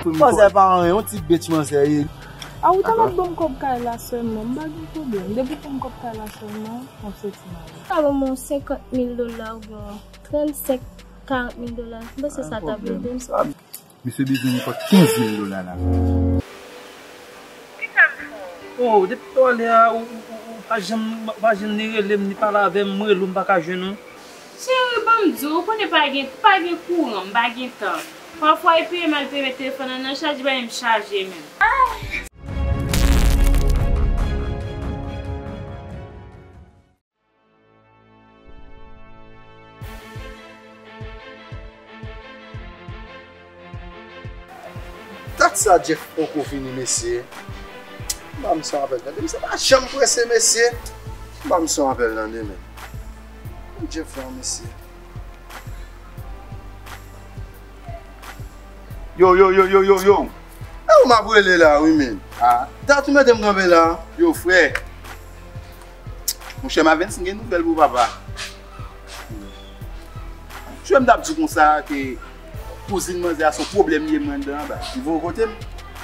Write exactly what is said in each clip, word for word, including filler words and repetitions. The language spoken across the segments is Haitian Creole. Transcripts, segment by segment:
Manzè pa anyen, yon ti bitch manzè ye. A, ou ta va ban m kòb kay la sèlman, m pa gen pwoblèm. Depi w ban m kòb kay la sèlman, m ap soti mari. Ou ta ban m yon senkant mil dola oubyen yon trannsenk, karant mil dola. M panse sa t ap ede m. Misye bezwen nenpòt kenz mil dola la. Kisa m fè w? Oh, depi talè a, ou, ou, ou, ou pa janm, ou pa janm ni rele m, ni pale avè m, m rele w, m pa ka jwenn ou. Cheri, ban m di w, ou konnen pa gen, pa gen kouran, m pa gen tan. Pafwa, epi m al peye telefòn nan nan chaj, li pa menm chaje menm. Dat sa Jeff poko vini, mesye. M ba misye yon apèl tande. Misye pa janm prese, mesye. M ba misye yon apèl tande, men. Jeff la, mesye. Yo, yo, yo, yo, yo, yo. E ou m ap rele la, wi, men. Ah, dat ou mete m kanpe la. Yo, frè. Monchè Mavens, m gen nouvèl pou papa. Jwe m t ap di w konsa ke kouzin manzè a se yon pwoblèm li ye mwen anndan anba. Li voye w kote m?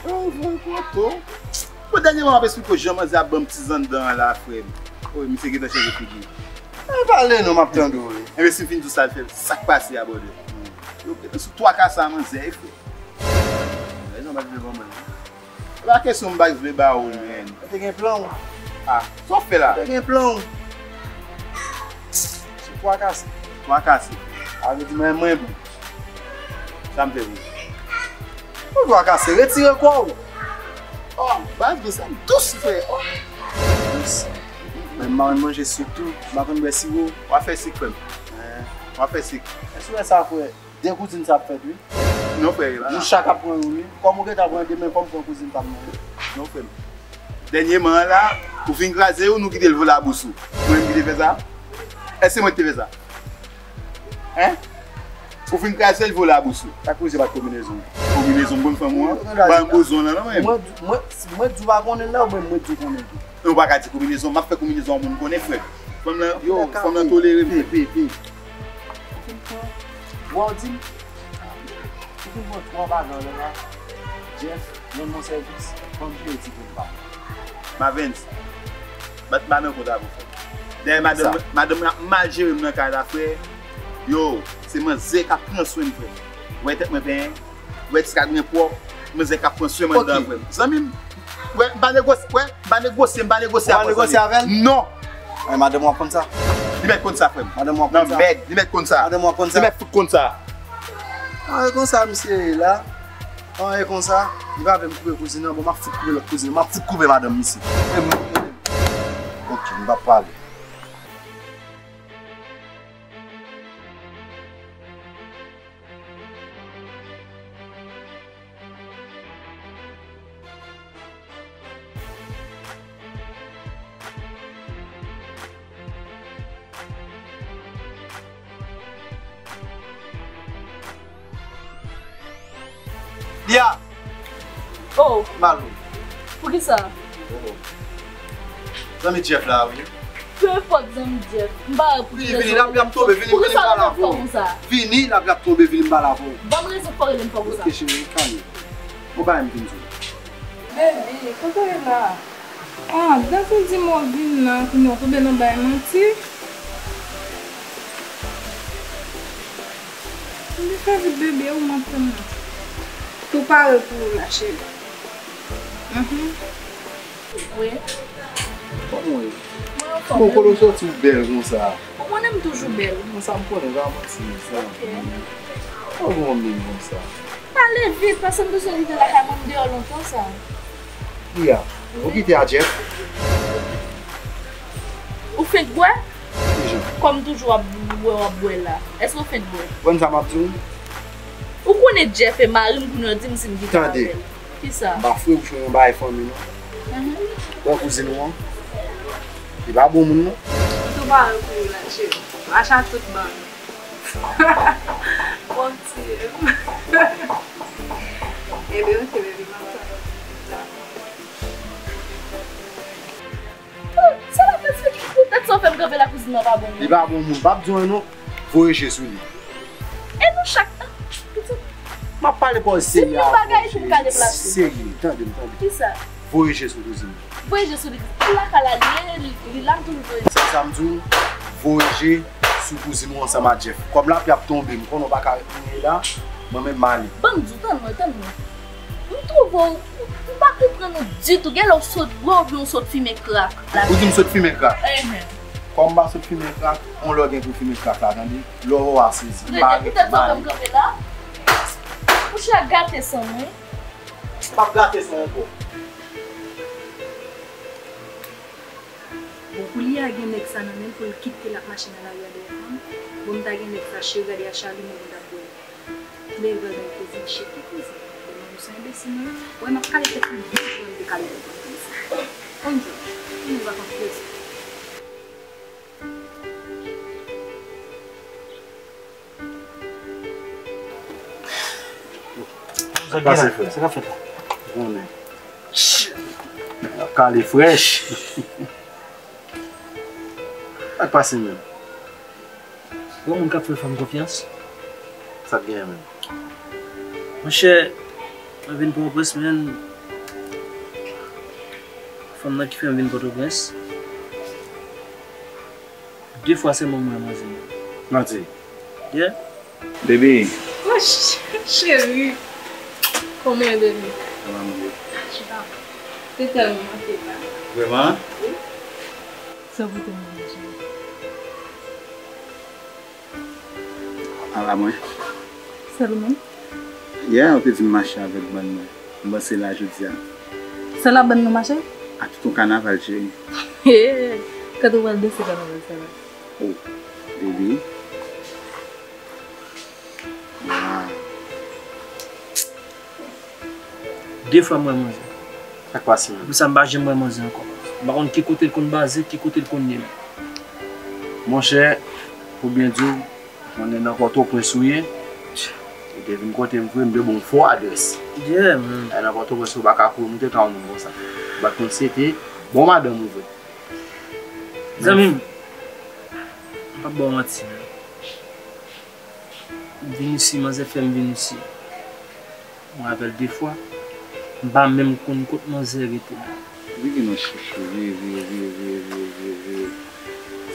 Yo, li voye kote w. Bon, dènyèman, m ap esplike w jan manzè ap ban m ti zanndan an la, frè m. Wi, misye gentan chanje figi. E pale non, m ap tande w, wi. Enben, si m fin di w sa l fè, sa k pase a, brother? Yo gentan sou twa kasa manzè, e frè. Rezon pa t vle ban mwen. E pa kesyon m pa t vle ba ou l, men. Ou te gen plan w. Ah, sa w fè la? Ou te gen plan w. Se twa kase. Twa kase. A vle di mwen, mwen bon. Sa m fè pou ou? Ou twa kase, retire kò w. Oh, baz, men sa m dous, frè. Oh. Dous. Men m pa konn manje sik tou, m pa konn bwè siwo. W a fè sik, frè m. W a fè sik. Èske w wè sa, frè? De kouzin sa ap fèt, wi. Non, frè, e pa sa. Nou chak ap pran youn, wi. Kòm ou gentan pran de, men kòm pran kouzin pa m nan, wi. Non, frè m. Dènyèman an la, ou fin kraze yo, nou kite l vo labous ou. Mwen menm ki te fè sa? Èske se mwen ki te fè sa? Hein? Ou fin kraze l vo labous ou. Sa koze pa t konbinezon? Konbinezon m konn fanm ou an? Ba m bozon lan non, men. Mwen, mwen, mwen di w pa konnen l la, oubyen mwen di w konnen tou? Non, ou pa ka di konbinezon, m ap fè konbinezon yon moun konnen, frè. Fanm lan, yo, fanm lan tolere m. P, P, P. Ou fin pran, ou di m, ou fin pran twa bagay la, Jeff, rann mwen sèvis, ban m peye ti pou m pa. Mavens, bat pa nan kont avè w, frè. Dayè, madanm, madanm mwen ap mal jere m nan kay la, frè. Yo, se manzè k ap pran swen m, frè. Ou wè tèt mwen benyen? Ou wè ti kad mwen pwòp? Manzè k ap pran swen m anndan, frè m. Zanmi m, wè, m pa negosye, wè, m pa negosye, m pa negosye avè l. Ou pa negosye avè l? Non. Men madanm w ap konn sa? Li mèt konn sa, frè m. Madanm w ap konn sa? Non, mèt, li mèt konn sa. Madanm w ap konn sa? Li mèt fout konn sa. An, e konsa misye ye la. An, e konsa, li pa vle m koupe kouzin nan, bon, m ap fout koupe lòt kouzin nan, m ap fout koupe madanm misye. E mwen, ok, m p ap pale. Lia! Oh! Malo. Poukisa? Oh. Zanmi Jeff la, wi. Peu importe zanmi Jeff. M pa wè poukisa. Vini, vini, l ap, l ap tonbe, vini, vini, m pale avè w. Vini, l ap, l ap tonbe, vini, m pale avè w. Ban m rezon fò rele m fò konsa. Ok, cheri, kalme. Bon, bagay m vin di w. Baby, kote w ye la? Ah, dat ou di m w ap vin la, kounye a w tonbe nan bay manti. M te fè vit bebe, ou m ap tann la. Tou pare pou ou la, cheri. Mhm. Wi. Kòman w ye? Mwen anfòm. Bon, kote w soti w bèl konsa? Ou konnen m toujou bèl. Nan sa m konnen, pa manti, sa. Ok. Kòman w menm konsa? Pale vit, paske m bezwen rive lakay mwen, m deyò lontan sa. Lia, ou kite a Jeff? Ou fenk bwè? Kijan? Kòm toujou w ap bwè, w ap bwè la. Èske w fenk bwè? Konn sa m ap di w? Ou konnen Jeff e mari m, kounye a w di m si m kite avè l. Tande. Kisa? M pa fre pou jwenn yon bagay fanmi non. Mhm. Bon kouzin ou an. Li pa bon moun non. Ou tou pare pou ou la, cheri. Mache ak tout bann. Bon, tiye m. Ebyen, ok, baby, m ap tann. Sa la fè se ki poutèt sa w fè m kanpe la kouzin nan pa bon moun. Li pa bon moun, p ap di w anyen non. Voye je sou li. E nou chak, ah, pitit. M ap pale pa w serye avè w, cheri. Serye, tande m, tande m. Kisa? Voye je sou kouzin mwen. Voye je sou li. Li lakay la, li ye, li, li la, m toujou voye je. Se sa m di w, voye je sou kouzin ou ansanm ak Jeff. Kòm lapli ap tonbe, m konnen w pa ka ret niye la, mwen menm m ale. Ban m di w, tann mwen, tann mwen. M twouve w, m pa konprann ou ditou. Genlè w sot bwè oubyen w sot fimen krak. Ou di m sot fimen krak? Enhen. Kòm m pa sot fimen krak, on lè w gen pou fimen krak la, tande? Lè w wè w a sezi, m pa ret, m ale. Poutèt sa w fè m kanpe la? Monchè, gate san mwen. M ap gate san w ankò. Bon, koulye a gen nèg sa nan men l pou l kite l ap mache nan lari a dèyè fanm. Bon, m ta gen nèg sa, cheri, gade a chali mwen, m t ap bwè. Lè l pral bay kouzin, cheke kouzin. Bon, mwen, m se enbesil, non? Wè, m ap kale tèt li byen jan m te kale tèt mwen isit. On jou, m vin vakans prezan. Sa k pase, frè? Sa k ap fèt la? Ou konnen. N ap kale frèch. Sa k pase menm? Yon moun k ap fè fanm konfyans. Sa k genyen menm? Monchè, mwen vin Pòtoprens, men fanm nan ki fè m vin Pòtoprens. De fwa sèlman mwen manzè. Manti. Yeah. Baby. Oh, ch-, cheri. Kòman w ye, baby? Kòman w ye? Chita. Te tèlman manke la. Vrèman? Wi. Sa w pote mwen, cheri? Ala mwen. Sèlman? Yeah, ou te di m mache avèk bann mwen. M panse la jodi a. Se la bann nou mache? A tout yon kanaval, cheri. Kote w pral danse kanaval sa la? Oh, baby. Wow. De fwa m wè manzè. Sa k pase menm? Apre sa, m pa janm wè manzè ankò. M pa konn ki kote l konn baze, ki kote l konn ye menm. Monchè, pou byen di w, konnen nan Pòtoprens ou ye, ou te vin kote m vre, m te ba w yon fo adrès. Yeah, man. E nan Pòtoprens ou pa ka kouri moute ka yon moun konsa. Ou pa t konn se te bon madanm ou vre. Zanmi m, m p ap ba w manti, man. M vin isi, manzè fè m vin isi. Mwen avè l de fwa. M pa menm konn kot manzè rete la. Li gen nan chouchou, wi, wi.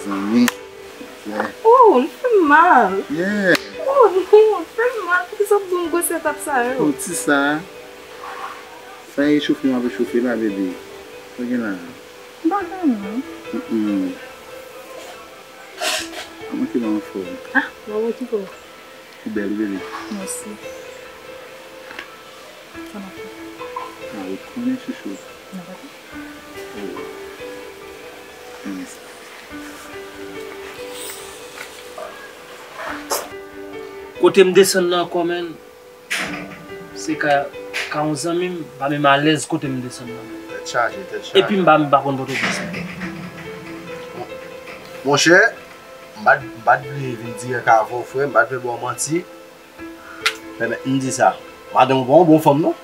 Zanmi. Yeah. Oh, li fè m mal. Yeah. Oh, non, li fè m mal. Poukisa w ap di m gwosè tap sa yo? Oh, ti sa. Sa e chofe m ap chofe la, bebe. Sa gen la? M pa gen, non. Mm-mm. Kòman ki ba anfòm? Ah, w ap okipe w. Ou bèl, bebe. Mèsi. Sa m ap fè? Ah, ou konnen, chouchou. Nan pati? Oh. Renmen sa. Kote m desann nan ankò, menn? Se ka, ka yon zanmi m, m pa menm alèz kote m desann nan. Tèt chaje, tèt chaje. Epi m pa, m pa konn Pòtoprens. Monchè, m pa t, m pa t vle vin dirèk avè w, frè, m pa t vle ba w manti. Pèmèt m di sa. Madanm ou pa yon bon fanm, non.